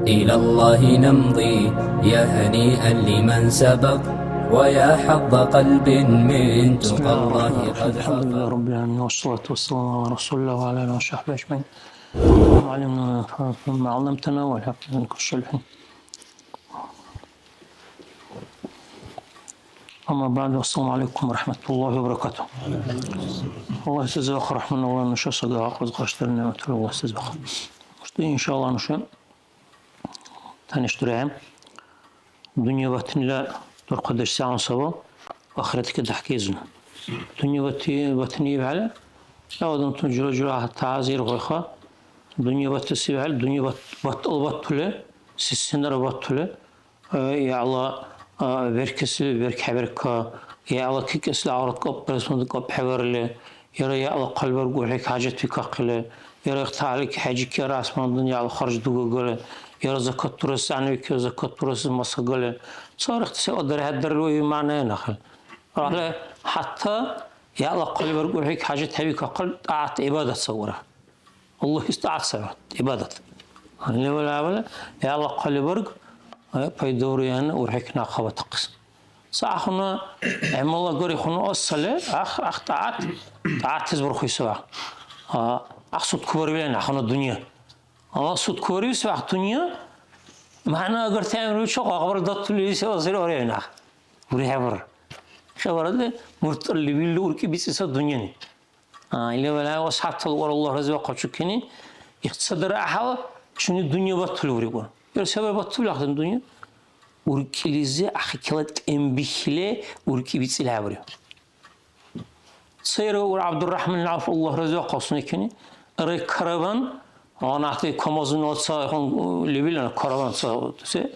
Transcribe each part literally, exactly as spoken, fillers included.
إلى الله نمضي، يا هنيئا لمن سبق، ويا حظ قلب من تقى الله قد الحمد لله رب العالمين، والصلاة والسلام على رسول الله وعلى آله وصحبه أجمعين. اللهم علمنا ما ينفعنا، علمتنا، والحقنا بالصالحين. أما بعد، السلام عليكم ورحمة الله وبركاته. Аллагь сезвахъа, Рахман Аллагь, нуша сагала къуз къаштар, нигӀматур Аллагь сезвахъа. Мурт, иншалла, нуша танишдурехӀе. Дунъя батнила дурхъадеш сягӀун савал, ахиратка дяхӀкайзур. Дунъя бати-, батни ибхӀели, ца адамтун жура-жура гьатта хӀязир гъайха. Дунъя батес ибхӀели, дунъя бат-, батъал батули, сисенара батули, э, яла, э, беркесли берк хӀеберка, яла кикесли гӀяврат кӀапӀбарес кӀапӀ хӀебарили, яра яла хъалибарг урхӀек хӀяжатбикахъили, яра ихтахӀелик хӀяжики яра асман дунъяла харж дугагали, яра закат дурес гӀягӀнивикира закат дурес масагали, царихъти секӀал дархьхӀедарили ваиби мягӀна нахъли. Рахли хӀятта яла хъалибарг урхӀек хӀяжат хӀебикахъили, тӀагӀят гӀибадат сабура. Аллагьис тӀагӀят саби, гӀибадат. Левалавала, яла хъалибарг, э, пайдавриянна урхӀекна хъа батахъес. Ца ахъуна гӀямал агарихъуна ас сали, ах, ах, тӀагӀят, тӀагӀятлис бурхуси ва. А, ах, суткубарвилян ахъуна дунъя. Амма суткубарвиси ах дунъя, мягӀна агарти гӀямруличи къакъбар датули се азир арена. УрехӀебар. ХӀебаралли, мурталли вилли уркӀи бицӀиса дунъяни. А, или валай асхӀябтала вара Аллагь разивахъа чукини, ихтисадра гӀяхӀял чуни дунъя батули уригу. Ил се бариб батули ахъдин дунъя? УркӀилизи ахикила тӀембихьили уркӀи бицӀили хӀябри. Ца ирга ура ГӀябдуррахӀман ГӀявф, Аллагь разивахъа сунекини, ара караван, гьанахъти КамАЗуни ца, хун, лебилана караван ца, се?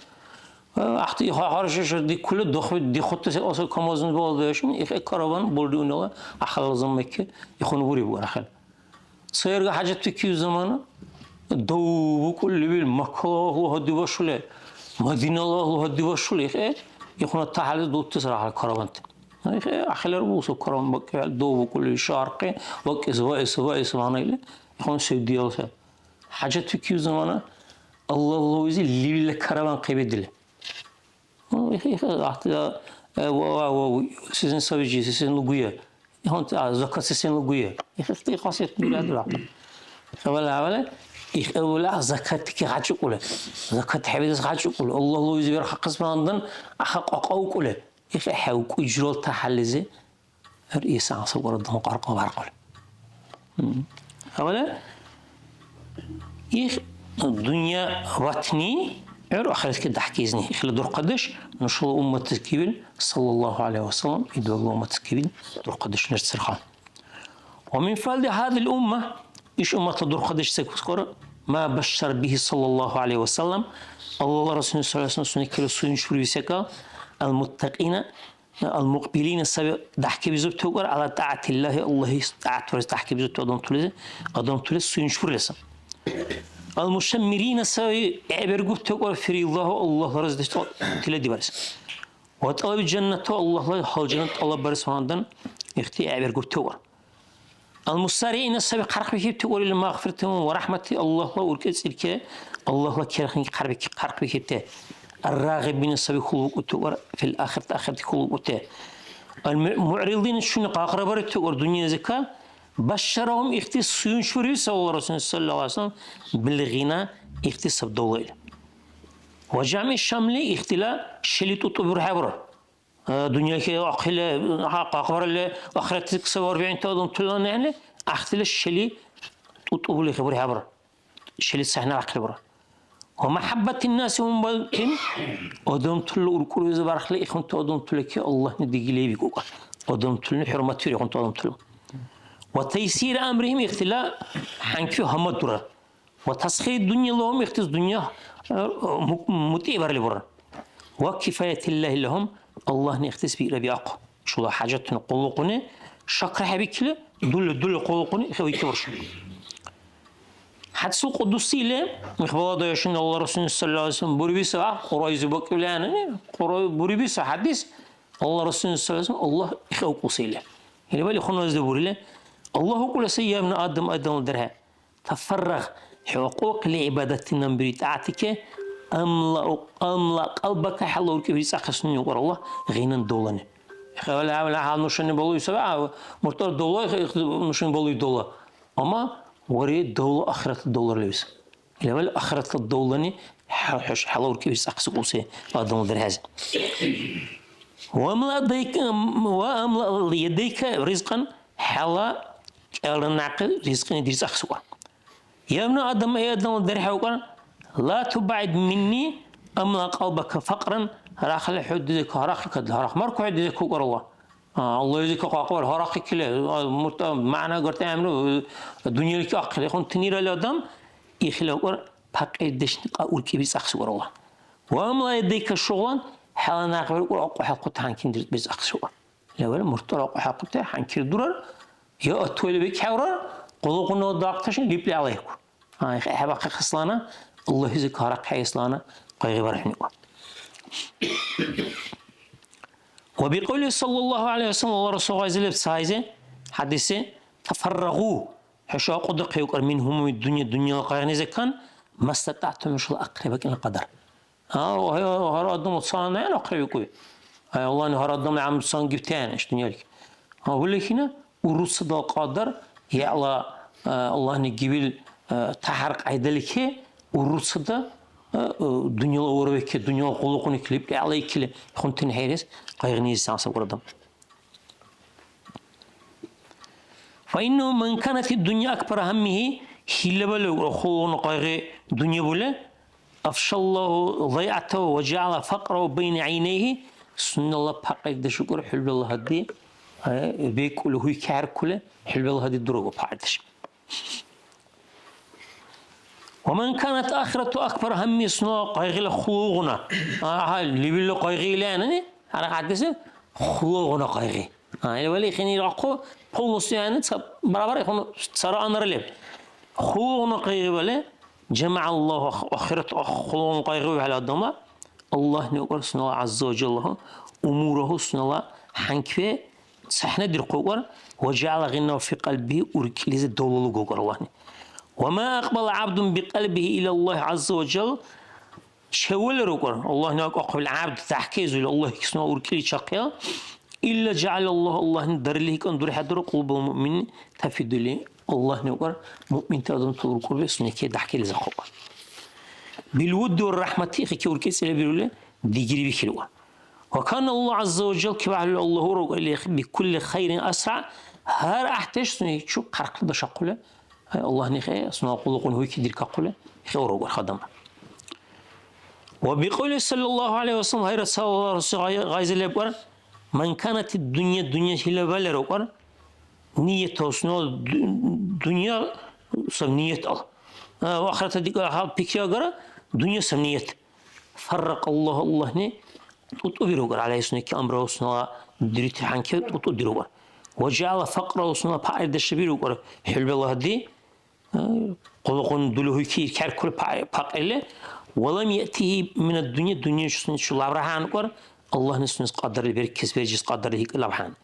Ахъти хахар шишар дикули, духви-, дихути се оса КамАЗуни баладешуни, ихе караван бурдиунала ахалла заммайки ихуни буриб варахъен. Ца ирга хӀяжатбикиб замана, дав букӀули лебил Маккала агьлу гьади башули, Мадинала агьлу гьади башули, ихе ихуна тахӀялис дутти сарахъал караванти. Ихе ахилар булсу караван бакӀибхӀели, дав букӀули шаркъи, бакӀес ваэс, ваэс ванайли, ихуна се диалсе. ХӀяжатбикиб замана Аллагьла узи лебилла караван хъебедили. Ну, ихи, ихи, гьатӀира, э, ва, ва, ва, ва, сезин сабижи, сесен лугуя. Ихъунти, а, закат сесен лугуя. Ихи, ихти хасият дуряд ва. Хавала, хавала, их, э, ула закат ки гачукуле. Закат хавидас гачукуле. Аллагьла узи берхахъес мандан, аха къакъаукуле. Ихи, хӀев кӀуй журал тахьаллизи. ГӀур Иса асубара дун кьаркьа баркьули. М. Авала их дунъя ватни, гӀур ахиратки дяхӀкизни. Ихла дурхъадеш нушала умматскивил, саллаллаху гӀалайхи ва саллям, идбагла умматскивил дурхъадеш нерцерхъан. Ва мин фадли гьадил умма, иш умматла дурхъадеш секӀускур, ма башшар бихи саллаллаху гӀалайхи ва саллям, Аллагьла Расулни саллаллаху гӀалайхи ва саллям сунекира суюнчбуриби секӀал, ал-муттакьина, Ал-мукьбилина саби дяхӀкабизурти укӀар гӀяла тӀягӀятиллахи, Аллагьис тӀягӀятбарес дяхӀкабизурти адамтулизи, адамтулис суюнчбурлиса. Ал-мушаммирина саби гӀебергурти укӀар фириллаху, Аллагьла разидеш тиладибарес. Ва тӀалаби жаннату, Аллагьла гьалжана тӀалаббарес вандан ихти гӀебергурти укӀар. Ал-мусариъина саби хъархъбихьибти, улил магъфирати ва рахмати, Аллагьла уркӀецӀилке, Аллагьла керхники хъарбики-, хъархъбихьибти. Ар-рагъибина саби хьулбукӀути ва фил ахирати, ахирти хьулбукӀути. Ал-му-, мугӀридина чуни къакъра барибти ва дунъязика, башшарахум ихти суюнчбуриби савала Расул саллаллаху гӀалайхи ва саллям, бил гъина ихти саб давла ил. Ва жами шамли ихтила шили тӀутӀу бурхӀебра. Э, дунъяхӀи ахъили, гьа, къакъбарили, ахиратти савар вегӀинти адамтала нехӀли, ахтили шили тӀутӀубли хибур хӀебра, шили цахӀнар ахъли бура. Ва махӀяббатин наси умбалтин, адамтала уркӀуризи бархли ихунти адамтала ки Аллагьни дигили викӀука. Адамтални хӀурматвири ихунти адамтала. Ва тайсир амрихим ихтила хӀянчи гьамадура. Ва тасхири дунъя лахум, ихтис дунъя, э, му-, мутӀигӀбарли бурра. Ва кифаятиллахи лахум, Аллагьни ихтис биъра биахъу. Чула хӀяжатуни къуллукъуни шакра хӀебикили, дули, дули къуллукъуни хӀебикибурш. ХӀядисул кьудусили, ихбала дайшин Алла Расулни саллаллаху гӀалайхи ва саллям буриби саба, Кьурайзи бакӀибли гӀягӀнили, Кьурай буриби са хӀядис, Алла Расулни саллаллаху гӀалайхи ва саллям Аллагь ихӀевкӀуси или. Или вали хуназли бурили, Аллагь укӀули сай, я ибна Адам, Адамла дерхӀе. Тафаррагъ, хӀу акьукьли гӀибадатти набири тӀягӀятике, Амла, амла кьалбака, хӀела уркӀи бирцӀахъес нуни укӀар Аллагь, гъинан долани. Хавла, хавла, хавла нушани балуй саби, а, муртар долой, нушани балуй дола. Амма вари давла ахиратла доллар лебис. Левал ахиратла давлани хӀя-, хӀуш хӀела уркӀи бирцӀахъес укӀуси адамла дархьази. Ва амла дайка, ва амла ядайка ризкьан, хӀела кӀелра някъи ризкьини дирцӀахъес укӀар. Ябна адам, эй адамла дархьа укӀар, ла тубаид минни амла кьалбака факьран, рахли хӀу дизека гьарахъикад, гьарахъ марку хӀу дизека укӀар Аллагь. А, Аллагьлизи кахъахъубар гьарахъикили, а, мурт-, а, мягӀна агарти гӀямру, а, дунъяличи ахъили, хӀунтанирали адам, ихила укӀар пакьирдешни кьа уркӀи бирцӀахъес укӀар Аллагь. Ва амла ядайка шугълан, хӀела някъбар укӀар акьу хӀялкьути хӀянкин дир-, бирцӀахъес укӀар. Левал мурталра кьухӀехъути хӀянкир дурар, я отвели бекхӀеврар, къуллукъуна дагъташни липли гӀелайхъу. Ай, хӀебахъахъеслана, Аллагьлизи карахъхӀейслана къайгъибархӀни. Ва бикьули, саллаллаху гӀалайхи ва саллям, Аллагь Расул гъайзи леб цайзи хӀядиси: «Тафаррагъу», хӀуша акьудухъи, укӀар, «мин гьумуми дунъя», дунъяла къайгънизекан, «мастатӀагӀтум», хӀушала ахъри бакӀила кьадар. А, гьар, гьар адам ца нена хъевикӀуй. Ай, Аллагьни гьар адамли гӀямру сан гибтен иш дунъялик. А, валихина, урруцада кьадар, яла, а, Аллагьни гибил, а, тяхӀяр кьяйдалики, урруцада, а, дунъяла урвеки, дунъяла къуллукъуни клип, яла икили, хунтин хӀейрес, къайгъни сансабур адам. فإنه من كانت الدنيا أكبر همه, хӀилабали хулгъуна къайгъи дунъя були, أفشى الله ضيعته وجعل فقره بين عينيه, сунела пакьирдеш укӀар хӀулбала гьади, э, бекӀули, гьуйкехӀеркули, хӀулбала гьади дурагу пакьирдеш. ومن كانت الآخرة أكبر همه, сунела къайгъила хулгъуна. Агьа, лебилла къайгъи или гӀягӀнани, гьар хӀядиси хулгъуна къайгъи. А, или вали хинирахъу полностью гӀягӀни ца барабар ихъуну цара анара леб. Хулгъуна къайгъи вали, جمع الله آخرته, хулгъуна къайгъи вегӀла адамла, Аллагьни укӀар сунела гӀязза ва жаллагьу, умурагьу сунела хӀянкве цахӀнадирхъу укӀар, وجعل غناه في قلبه, уркӀилизи давла лугу укӀар Аллагьни. وما أقبل عبد بقلبه إلى الله عز وجل, чевалра укӀар, Аллагьни акӀахъубли гӀябд дяхӀкайзули Аллагьки сунела уркӀиличи ахъя, إلا جعل الله, Аллагьни дарили хӀикӀан дурхӀядуру, قلوب المؤمن تفيض إليه, Аллагьни укӀар, муъминти адамтала уркӀурби сунеке дяхӀкайзахъу. بالود والرحمة, ихики уркӀецӀила бирули, дигири бихьили укӀар. وكان الله عز وجل, кибяхӀлули Аллагь ураг, بكل خير أسرع, гьар гӀяхӀдеш сунечи хъярхъла дашахъули, Аллагьни хӀе, сунела къуллукъуни гьуйки диркахъули, хӀе ураг адам. وبقوله صلى الله عليه وسلم, гьайра саллаллаху алейхи ва саллям гъай-, гъайзи лебкӀар, من كانت الدنيا, дунъя хӀила валера укӀар, ниятал, сунела ду-, дунъя саб ният ал. А, ахирата дигара гьал пикри агара, дунъя саб ният. فرق الله, Аллагьни тӀутӀубиру укӀар, عليه, сунеки амра, сунела дирути хӀянки тӀутӀудиру укӀар. وجعل فقره, сунела пакьирдешра биру укӀар, хӀулбала гьади, э, къуллукъуни дулугьуйки иркаркули па-, пакьирли. ولم يأته من الدنيا, дунъя сунечи лавра гьанкӀар, Аллагьни сунес кьадарли беркес, бержес кьадарли гьикӀ лавхӀян.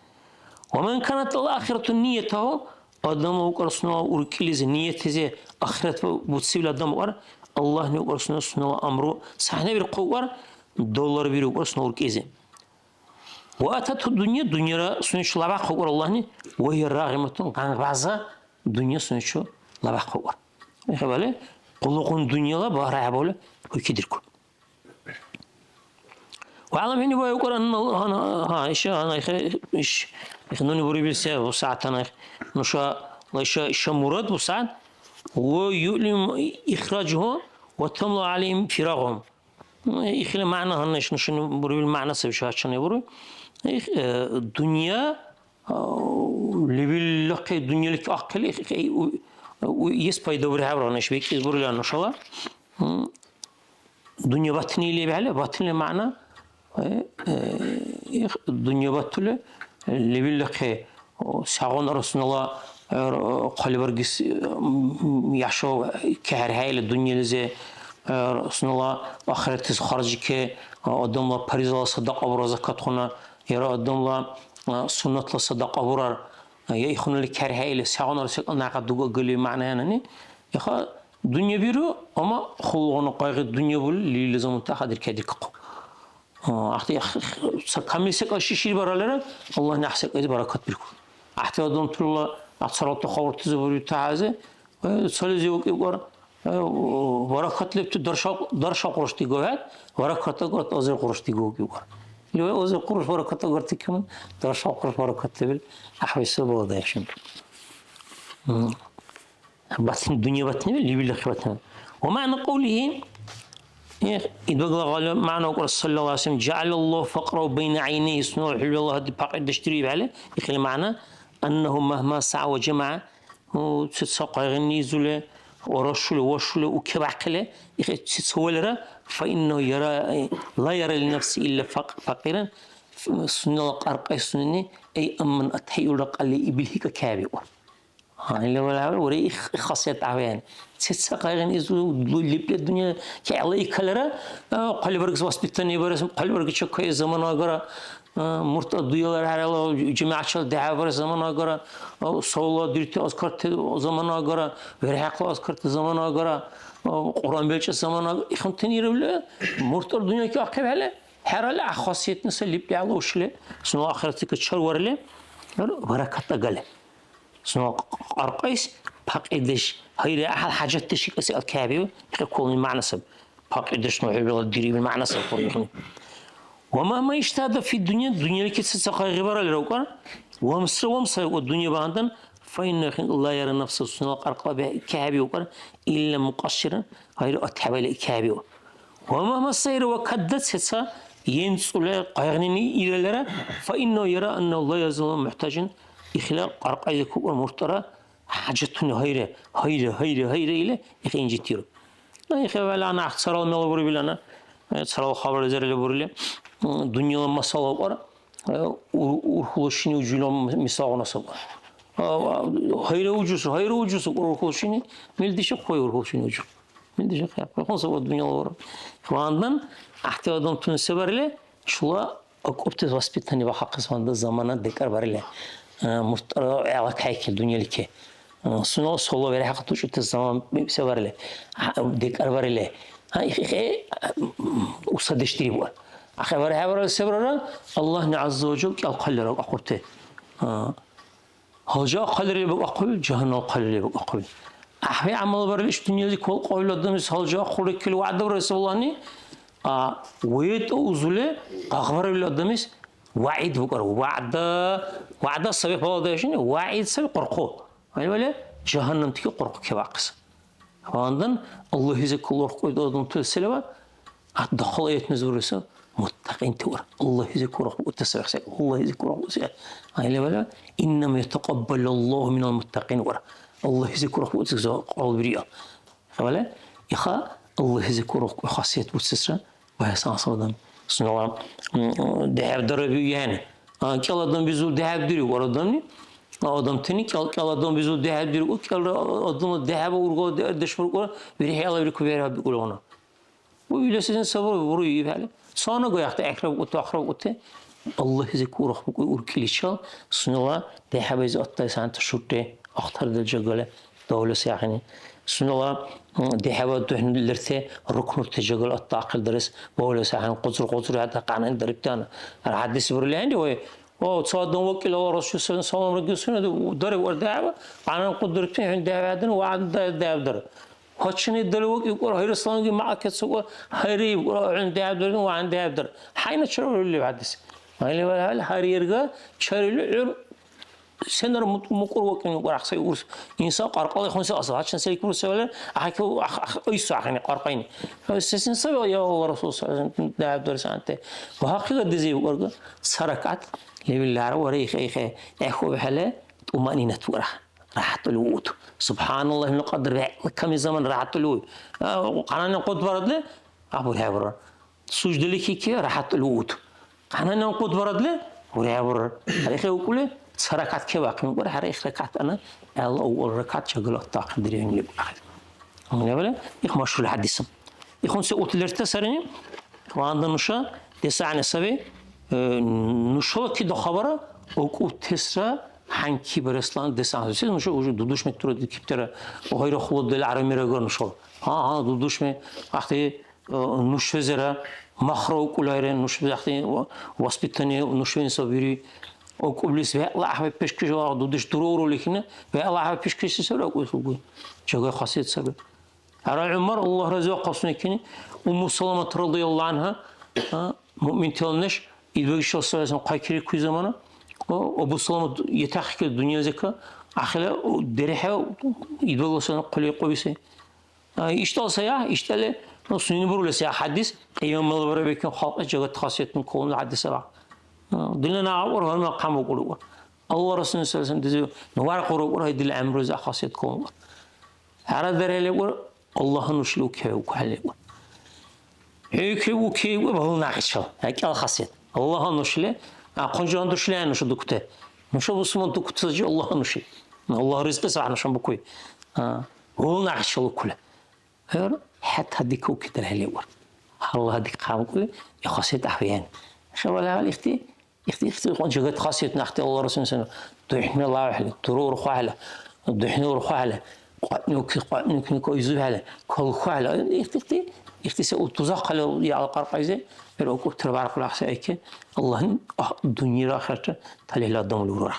ومن كانت الآخرة نيته, адамла укӀар сунела уркӀилизи, ниятизи ахират буцибли адам укӀар, Аллагьни укӀар сунела, сунела амру сахӀнабирхъу укӀар, доллар биру укӀар сунела уркӀизи. وأتته الدنيا, дунъяра сунечи лабяхъу укӀар Аллагьни, وهي راغمة, гъангъбаза дунъя сунечи лабяхъу укӀар. ХӀебали, къуллукъун дунъяла багьра хӀябали гьуйкидиркур. ВегӀла хӀуни вай укӀар, гьанна, гьанна, гьа, иша, гьанна, ихе, иш, ихе нуни бурибил се, бусягӀят гьанна, их, нуша, ла иша, иша мурад бусягӀят, ва юлим ихраджугьу, ва тамлу гӀялайгьим фирагъугьум. Ихила мягӀна гьанна иш нушани бурибил мягӀна саби, иша гьачам я буруй. Их, э, дунъя, а, лебилахъи, дунъяличи ахъили, их, их, у, у, ес пайда бурехӀевра, гьанна иш бекӀлис бурили нушала. М, Дунъя батни или бегӀла, батнила мягӀна, э, э, их, дунъя батули, лебилахъи, о, сегъуна сунела, э, хъалибаргис, э, м, яшав кехӀерхӀеили дунъялизи, э, сунела ахиратлис харжики, э, адамла паризала садакьабура, закатхъуна, яра адамла, э, суннатла садакьабурар, э, я ихъунули керхӀеили, сегъуна секӀал някъ дугагали мягӀна гьанани, иха дунъя биру, амма хӀулгъуна къайгъи дунъя були, лерилра замунти хӀядиркайдикахъу. А, ахъти ах-, ах-, ца камил секӀал шишир баралра, Аллагь няхӀ секӀайзи баракат биркур. ГӀяхӀти адамтала ацаралта хабарти забури тахӀязи, э, цализи укӀибкар, э, баракат лебти дарша, дарша къурш дигу хӀед, баракат агар азир къурш дигу укӀибкар. Или озир къурш баракат агарти каман, дарша къурш баракат лебил, гӀяхӀвиса баладайхшин. М. Батни, дунъя батни, лебил ахир батни. Ва маъна кьавлихи, э, идбагла гъала мягӀна укӀар, саллаллаху алейхи ва саллям, жаъалаллаху факьраху байна гӀяйнайхи, сунела хӀулби Аллагь пакьирдеш дирибхӀели, ихила мягӀна, аннаху магьма сагӀа ва жамагӀа, ну, ца, ца къайгъини изули, ва рашули, вашули, укебяхъили, ихи ца, ца валира, фа иннаху яра, ла яра ли нафси илля факь-, факьиран, сунела кьаркьай сунени, эй, амман атхӀейулра кьалли, ибил хӀикӀа кабиур. Гьанна вала ури их, их хасият авен. Сецад къайгъни изу лу-, липле дунъя кегӀла икалара, а, хъалибаргс воспитание барес, хъалибаргича кайэс замана агара, а, мурт дуялар гьарала жамигӀятчил дяхӀ барес замана агара, а, савла дирти азкарти замана агара, верхӀехъла азкарти замана агара, а, Кьуръан белчӀес замана агара. Ихунтани иравли муртар дунъя кахъибхӀели, хӀерали а хасиятни сай липли гӀела ушли, сунела ахиратика чарварили, баракат агали. Сунела кьаркьайс пакьидеш, гьайри гӀяхӀял хӀяжатдеш икӀаси алкабиу, хӀекьулни мягӀна саб. Пакьидеш ну хӀебала дирибил мягӀна саб хъули ихни. Ва магьма ижтагьада фи дунъя, дунъяличи ца-ца къайгъибаралра укӀар, вамсра вамсай ва дунъя багьандан, фа иннаху ла яра нафсаху, сунела кьаркьла бе-, кахӀебиукӀар, илля мукьассиран, гьайри атхӀебали кахӀебиу. Ва магьма сайра ва кадда сеца енцӀули къайгънини иралара, фа иннаху яра аннаху ла язалу мухӀтажан, ихила кьаркьайза кукӀар муртӀара хӀяжатуни гьайра, гьайра, гьайра, гьайра или ихи инжитиру. Ну, ихи вегӀла нагь царал мела бурибил ана, э, царал хабарлизирли бурили, м, дунъяла масала укӀар, э, ур-, урхула шини учила м-, мисалгъуна саб. А, а, гьайра учусу, гьайра учусу урхула шини, милдиша хъуй урхула шини учу. Милдиша хъяхъуй. Хъун саб дунъяла вара. Хвандан, гӀяхӀти адамтуни се барили, чула акӀубти воспитание бахахъес ванда замана декӀарбарили, а, муртӀра гӀела кайкили дунъяличи. А, сунела сола верхӀехъа тӀучӀути заман се барили, а, декӀарбарили. А, ихӀе, а, усадеш дирибу. АхӀе, вара хӀебарали се барара? Аллагьни ГӀязза ва Жал кӀел хъаллира акӀубти. А, Гьалжа хъалри бакӀахъули, жагьаннал хъалри бакӀахъули. ГӀяхӀси гӀямал барили иш дунъялизи калкьаили адамлис гьалжа хъулрикили вягӀда барес Аллагьни, а, вегӀта узули къагъбарили адамлис вягӀид букӀар. ВягӀда, вягӀда саби паладаишини, вягӀид саби къуркъу. Гьайвали, жагьаннамтики къуркъу кевахъес. Вандан Аллагьизи кулурхъули адамтала селава, а, дахъал аятуни буруса, муттакьинти вара. Аллагьизи курухъути саби, Аллагьизи курухъути. Ай левала, «Иннама ятакаббалу Аллагьу минал муттакьин» вара. Аллагьизи курухъути кьалбириа. Хавала, иха Аллагьизи курухъу хасият буцесра, Ваясан савдан. Сунела, м, дехӀеб дараби яни. А, кӀел адам бизур дехӀеб диру, вара адамни. А, адамтани кӀел, кӀел адам бизур дехӀеб диру, кӀелра адамла дехӀеба ургала де-, деш буркӀура, вирхӀи гьалабиркур, вегӀра бикӀули гъуна. У илисизин сабур буруй ибхӀели. Цанага яхъти гӀяхӀра букӀути, ахъра букӀути. Аллагьизи курах букӀуй уркӀиличил, сунела дехӀебайзи аттай санта шурти, ахтардил жагали. Давлес яхӀни. Сунела, м, дехӀеба духӀни лерти рукнурти жагали атта ахъилдарес бавлес яхӀни. Къузур-къузур хӀятта къянани дарибтана. Ар хӀядис бурили хӀенри, ой, о, ца адам вакӀил Алла Расул саллаллаху алейхи ва саллям рагил сунела дариб вар дехӀеба, къянани къудурибти хӀуни дехӀебадин ва гӀян да-, дехӀебдара. Гьачам идали вакӀибкӀур, гьайра саламги мякьлакецукӀур, гьайри ибкӀур, хӀуни дехӀебдарин ва гӀян дехӀебдар. ХӀяйна чарулли хӀядис. Гьайли ва гьайли гьар ерга чарили гӀур Сенара мут-, мукӀур вакӀни варгьси урс. Инсан кьаркьала ихунси асал. Гьачам селикӀур севалер, ахӀекӀу, ах-, ах-, ойсу ахӀени кьаркьайни. Сесен саби, я Алла Расул саллаллаху алейхи ва саллям, дявдурси анте. Ва хӀякьикьат дизив варга, ца ракат, левиллара вара ихе, ихе, эху бихӀели, тумаънинат вара. РяхӀятули уут. Субханаллахил кьадр, бегӀла ками заман ряхӀятули уй. А, къянани кьуд барадли, абур хӀебурар. Суждали кики ряхӀятули уут. Къянанан кьуд барадли, урегӀ бурар. ХӀерихъи укули, ца ракат кевахъи мукӀура, хӀера, их ракат ана, гӀелла авал ракат жагала оттахъи дирен леб ахӀен. Гьунавали, их машгьур хӀядиса. Ихунси ут лерта сарини, ванда нуша, десагӀни саби, э, нушала кида хабара, укутесра хӀянки бареслан десанси. Сен нуша уже дудушми тура дикибтира, гъайра хъула дел арамира гар нушала. Гьа, гьа, дудушми, ахти, э, нушвезера махра укулайра, нушвез ахти ва-, воспитание нушвен сабири. АкӀублис вегӀла гӀяхӀвай пешкеш ва дудеш дурауру лихина, вегӀла гӀяхӀвай пешкешси сабри акӀубси лугу. Жагай хасият саби. Ара ГӀумар, Аллагь разивахъаб сунекини, Умму Саламат радияллагьу гӀанхӀа, а, муъминтала неш, Идбагишала саллаллагьу гӀалайгьи ва саллам хъайкирикуй замана, о, Абу Саламат ятахъикили дунъялизирка, ахила дерихӀе Идбагла саллаллагьу гӀалайгьи ва саллам хъули кьуби сай. А, иштӀал сая, иштӀали, ну, сунени бурули сая хӀядис, кьиямала барабекун халкьли жагати хасиятуни калунла хӀядис ара. А, дила нагъа ур, гьанна хъямукӀули ур. Алла Расулна саллаллагьу гӀалайгьи ва саллам дези, ну, варкьура ур, гьай дила гӀямрузи ахъасият калунла. ХӀяра дархьали ур, Аллагьла нушли укеукухӀели ур. ХӀу укеукеули балули нахъичал, хӀекьял хасият. Аллагьла нушли, а, хъунжан душли нуша дукути. Нуша бусурман дукутазачи Аллагьла нушли. Аллагь ризкьи сагъ нушан букуй. А, балули нахъичал укули. ГӀур хӀед гьадикауки дархьали ур. Гьарла гьадик хъямукӀули, ихъаси тӀяхӀян. Хевали гьал ихти, ихти, ихти хъун жагат хасият нахъти Алла Расул сана. ДухӀнала гӀяхӀли, дура урхъухӀели, духӀни урхъухӀели, кьватнуки, кьватнукни кайзухӀели, калхухӀели. Ихти, ихти, ихти се у тузахъали я алкъаркьайзи, бер укӀуртира баркьули ахъси айки, Аллагьни, а, дунъира ахирата талихӀла адам луграра.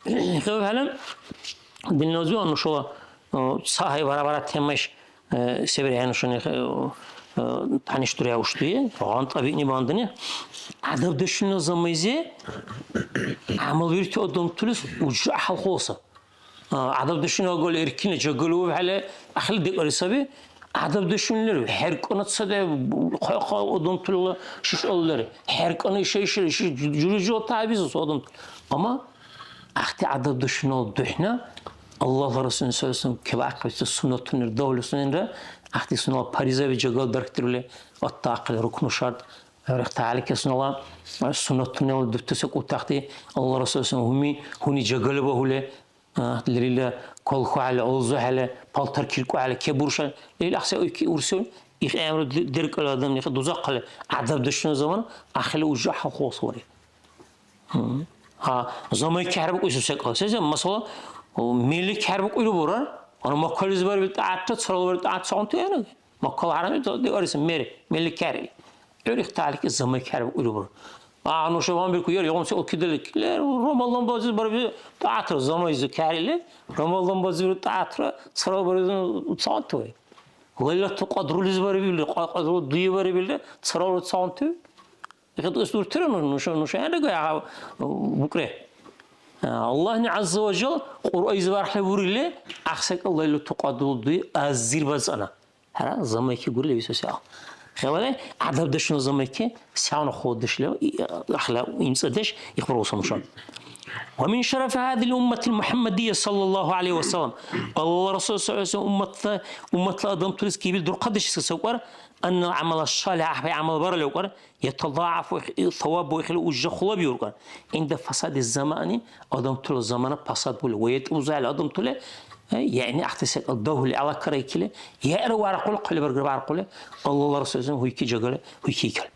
ХевхӀелан, динна узби, нушала, а, ца гьай бара-бара темаеш, Э, се бирхӀя нушани, э, э, тянишдуря уштуе, гъантӀа биъни бандани. Адабдешуна замайзи гӀямал вирти адамтулис уржа хӀял халаси. А, адабдешуна агарли эркина жагали убхӀели, ахили декӀари саби. Адабдешуна лер, хӀеркӀана цаде, хъа-, хъа-, адамтула шишаллер, хӀеркӀана иша-иша, иши жу-, жури-жугьутаби бизус адамтула. Амма Ахти адабдешунала духӀна Аллагьла Расулна саллаллагьу гӀалайгьи ва саллам кебаахъибси суннатунира давли суненра, ахти суннала паризаби жагал дархдирули, ваттаахъили рукну шарт, гӀергъи гьаликес суннала суннатунала дутуси кӀутахъти Аллагьла Расулна саллаллагьу гӀалайгьи ва саллам гьуни, гьуни жагали багьули, а, лерилра калхухӀели, алзухӀели, палтар киркухӀели, кебуршали, лерил ахъси уйки урсиули, их гӀямру де-, деркӀали адам, их дузахъали, адабдешуна замана, ахили ужа хӀял халаси вари. Гьа, замайки хӀербукӀуси секӀал. Сен-сен, масала, мелли хӀербукӀули бурар, ана Маккализи барибил тӀягӀятра, царал барибил тӀягӀят цагъунти гӀягӀниги. Маккала хӀярами, ца-, декӀариси мери, мелли хӀерли. ГӀур ихталики замайки хӀербукӀули бурар. А, нуша гьанбиркур, яр, ягъунси укидали, лер, Рамазан базир барибил тӀягӀятра замайзи хӀерли, Рамазан базир тӀягӀятра, царал барибил цагъунти вай. Лайлату Кьадрулизи барибил, Кьа-, Кьадру дуги барибил, царал цагъунти. Ихъ дуртира ну-, нуша, нуша хӀерагу, гӀяхӀял букӀре. Аллагьни ГӀязза ва Жал Кьуръайзи вархьли бурили, ахъсакӀал Лайлату Кьадрул дуги азир бацӀана. ХӀера, замайки гури лебисуси ал. Хевали, адабдешуна замайки, сявна худдеш лев, и, ахла имцӀадеш, ихбаргуса нуша. Ва мин шарафи гьадил умматил Мухаммадия саллаллаху гӀалайхи ва саллям. Аллагьла Расул саллаллаху гӀалайхи ва саллям умматла, умматла адамтулис кибил дурхъадеш сакӀар, аннал гӀямала салихӀ, гӀяхӀбай гӀямал баралли укӀар, ятадаъафу их-, савабу ихил ужра хъулабиулра. Инда фасади замани, адамтала замана пасад були, ва ятӀузали адамтала, э, яъни ахъти секӀал дагьули алакарайкили, яра варахъули, хъалибаргра барахъули, Аллагьла Расул гьуйки жагали, гьуйки икали.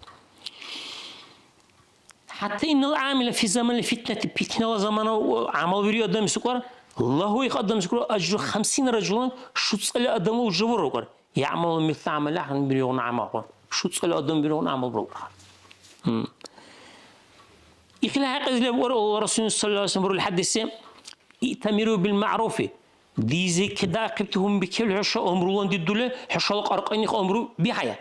ХӀятта иннал гӀамила фи заманил фитнати, питнала замана гӀямал вири адам сукар, лагьу их адам сукар, ажру хамсина ражулан, шуцӀали адамла ужра бурукар. ЯгӀмалу мисла гӀямали ахӀен биригъуна гӀямал. ШуцӀали адам биригъуна гӀямал бургар. М. Ихила хӀекьлизиб вара Аллагьла Расул саллаллаху гӀалайхи ва саллям бурили хӀядиси: «Иътамиру бил маъруфи». Дизи кедаахъибти гьунбикибли хӀуша амрулан дидули, хӀушала кьаркьайнихъ амру бихӀая.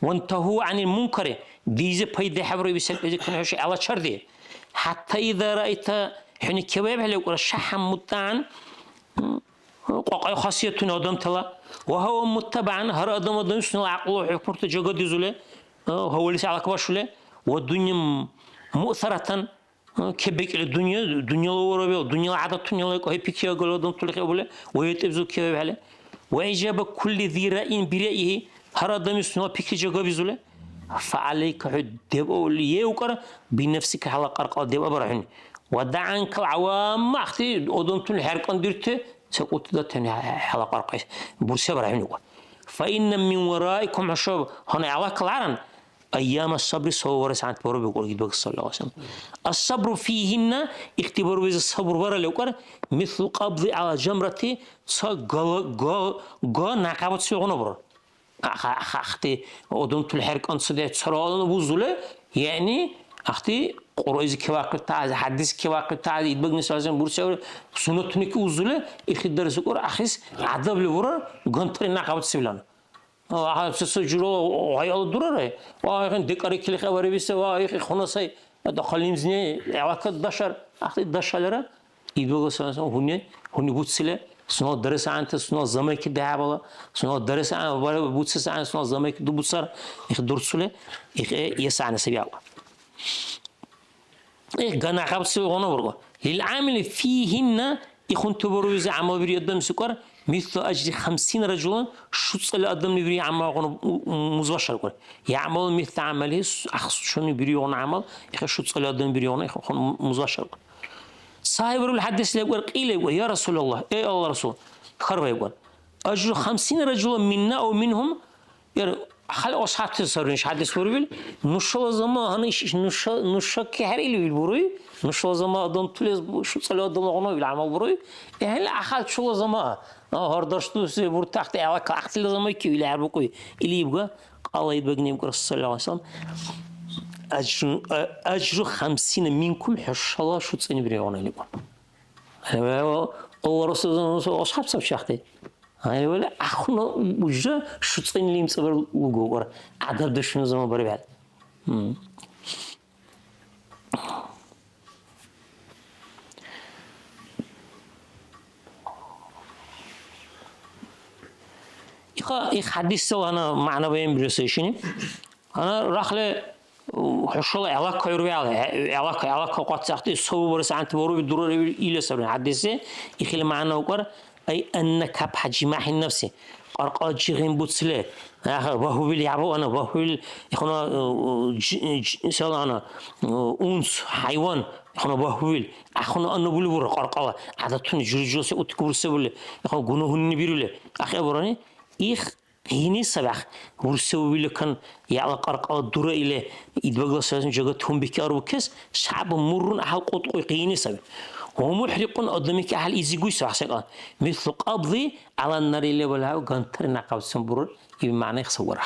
«Вантагьу гӀанил мункари». Дизи пайда хӀебуриби секӀайзикуни хӀуша гӀелачарди. ХӀятта иза раайта, хӀуни кеваибхӀели, укӀура шахӀан мутӀан, м, Кьакьай хасиятуни адамтала. Ва гьава муттабагӀан, гьар адам адамли сунела гӀякьлула хӀукмурти жагадизули, а, гьавалис гӀелакбашули, ва дунъя м-, муъсаратан, а, кебекӀили дунъя, дунъяла варабил, дунъяла гӀядатунила кахӀи пикриагала адамтала хӀебули, ва ятӀибзу кевебхӀели. Ва гӀижаба кулли зи раин бираихӀи, гьар адамли сунела пикри жагабизули. ФагӀялайка, хӀу дебали еукӀар, бинафсика, хӀела кьаркьала дебабара хӀуни. Ва дагӀанкал гӀявамма, ахъти адамтуни хӀеркӀан дирти, секӀулти датани хӀела кьаркьайс бурсебара хӀуни ва. Фа инна мин вараикум, хӀушаб гьанна гӀелакалгӀяран, Айяма сабри сабабарес гӀянтбару бикӀур Идбаг саллаллаху алейхи ва саллям. Ас-сабру фигьинна, ихтибарубизи сабур баралли укӀар, мислу къабди гӀяла жамрати, ца гала, га, га някъбацуйгъуна бурар. Ахъ-, ахъ-, ахъти адамтул хӀеркӀан ца дехӀ царалана бузули, яни, ахъти Кьуръайзи кевахъибтази, хӀядис кевахъибтази, Идбагни саллаллаху алейхи ва саллям бурсиари, суннатуни узули, ихидарес укӀар, ахъис гӀядабли бурар, гантари някъбацуйлана. Ва ца, ца жура гъайала дурара. Ва ихин декӀарикили хабари биса, ва ихи хунасай. Дахъал имзни гӀелакад дашар, ахъти дашалара. Идбага сунела, гьуни, гьуни буцили, сунела дарес гӀянти, сунела замайки дяхӀябала, сунела дарес гӀян-, бара-, буцес гӀян, сунела замайки дубуцар, их дурцули, их, э, эс гӀяна саби ала. Их гана хабси гъуна бургу. Лил гӀямили фигьинна, ихунти буруйзи гӀямал бири адам сукар, мислу ажри хамсина ражулан, шуцӀали адамли бири гӀямал гъуна у-, у-, музбашар кур. ЯгӀмалу мисла гӀямалихи, ахсучуни бири гъуна гӀямал, их шуцӀали адам бири гъуна, их хъун музбашар кур. Сахибирул хӀядис лебкӀар, кьи лебкӀар, я Расулаллагь, эй Аллагьла Расул, хьарбаибкӀар, ажру хамсина ражула минна ав минхум, яр, хъали асхӀябти сарри иш хӀядис бурибил, нушала замана гьанна иш, иш нуша, нуша кехӀеръили ил буруй, нушала замана адамтулес бу-, шуцӀали адамла гъунав ил гӀямал буруй, гӀела ахал чула замана, а, гьар даршдуси буртахъти гӀела кахтила замайки ил хӀербукӀуй, или ибга, Алла Идбагни ибкӀар, саллаллаху алейхи ва саллям, «Ажру, а, ажру хамсина минкум», хӀушала шуцӀани биригъуна или. Алла Расул асхӀяб саб шахти. Алла ахуна уже шуцӀани имцӀабар лугу, гӀур адабдешуна заман барибхӀели. М. Иха, их хӀядисла гьанна мягӀна баянбирес ишини. Гьанна рахли, у, хӀушала гӀелакка хӀурбиалли, гӀе-, гӀелакка, гӀелакка къацӀахъти сабабарес гӀянтибаруби дурарив или сабри хӀядиси. Ихили мягӀна укӀар, ай, анна капхӀа жимахӀи нафси, кьаркьала жигъин буцли, аха, вагьуил ябу ана, вагьуил ихуна, у, у, жи-, жи-, села ана, у, унс, хӀяйван, ихуна вагьуил, ахуна анна були бура кьаркьала, гӀядатуни жури-жура се утикубурсебули, ихуна гунагьуни бирули, ахӀи бурани, их Къини сабяхъ, урсеввиликан, яла кьаркьала дура или, Идбагла саразни жагати гьунбикки арбукес, саб муррун гӀяхӀял кьутӀкьуй къини саби. Ва мухӀрикьун, адамики гӀяхӀял изигуй сабяхъ секӀал. Мислу кьабди гӀялан нари лебал гьав гантари някъбацун бурур, иб мягӀна ихсаввара.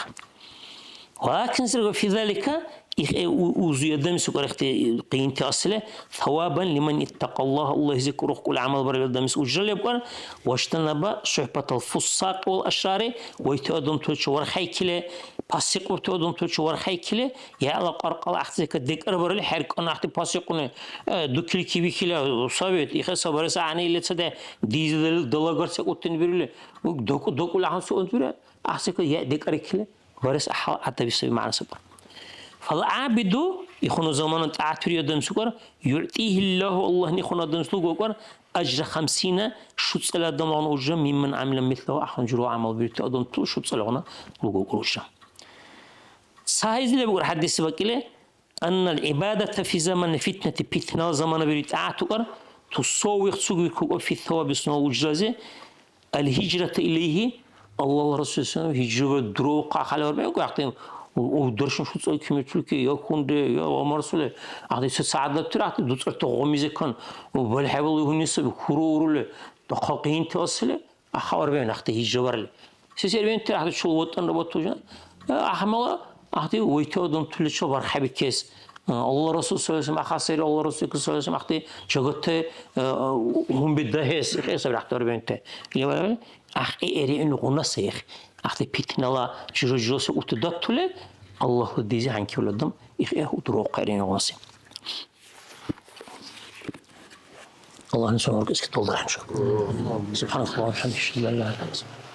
Валакин сирга фи залика, их э у-, узуй адамис укьарахъти къиянти асили, савабан лиман иттакъаллагь, Аллагьизи курухкӀули гӀямал барили адамис ужра лебкӀар, ваштанаба сухӀбатал фуссакьи вал ашрари, вайти адамтачи вархьайкили, пасикьурти адамтачи вархьайкили, яла кьаркьала гӀяхӀцадика декӀарбарили хӀеркӀан гӀяхӀти пасикьуни, э, дукили кибихьила совет, ихе сабареса гӀягӀнили цаде дизи дал-, далагар секӀутин бирули, у доку-, докули гьанси унтура, гӀяхӀцадика я декӀарикили. Барес гӀяхӀял гӀядабли саби мягӀна сабур. ФалгӀябиду, ихуну замана тӀягӀятури адам сукар, югӀтигьиллаху, Аллагьни ихуну адамс лугу акӀар, ажра хамсина, шуцӀала адамлагъуна ужра, мимман гӀямила мислагьу, ахъун жура гӀямал бирути адамтала шуцӀалагъуна лугу акӀар ужра. Ца хӀези лебкӀар хӀядиси бакӀили, аннал гӀибадата фи замани фитнати, питнала замана бири тӀягӀят укар, тусаввигъ, цугбиркукӀар, фи саваби, сунела ужрази, аль-гьижрата илайгьи, Аллагьла Расул саллаллаху алейхи ва саллям гьижрава дураухъа хъалибарбиуб, ахъти у-, у даршун шуцӀа кимитлуки, я хунри, я ва марсули, ахъти сецадатира, ахъти дуцӀарти гъумизекан, у, балхӀебал угьуни саби, хурурули, дахъал къиянти асили, Ахавар вен ахъти гьижраварли. Се сервенти ахъти чула ватӀанра батужа? ГӀяхӀмала ахъти вайти адамтуличил бархьхӀебикес. Алла Расул саллаллаху алейхи ва саллям ахъа сайри, Алла Расул саллаллаху алейхи ва саллям ахъти жагати, э, гьунби дагьес, ихӀе сабри ахъти арбенти. Или вара ахъи эриъунгъуна сай их. Ахъти питнала жура-жураси ути датули, Аллагьла дизи гьанкивла адам ихӀе дурухъа эриъунгъуна сай. Аллагьни сунела уркӀецӀи далдухӀен. Субханакаллахумма ва бихамдика, ашхаду ан ла илагьа илля анта, астагфирука.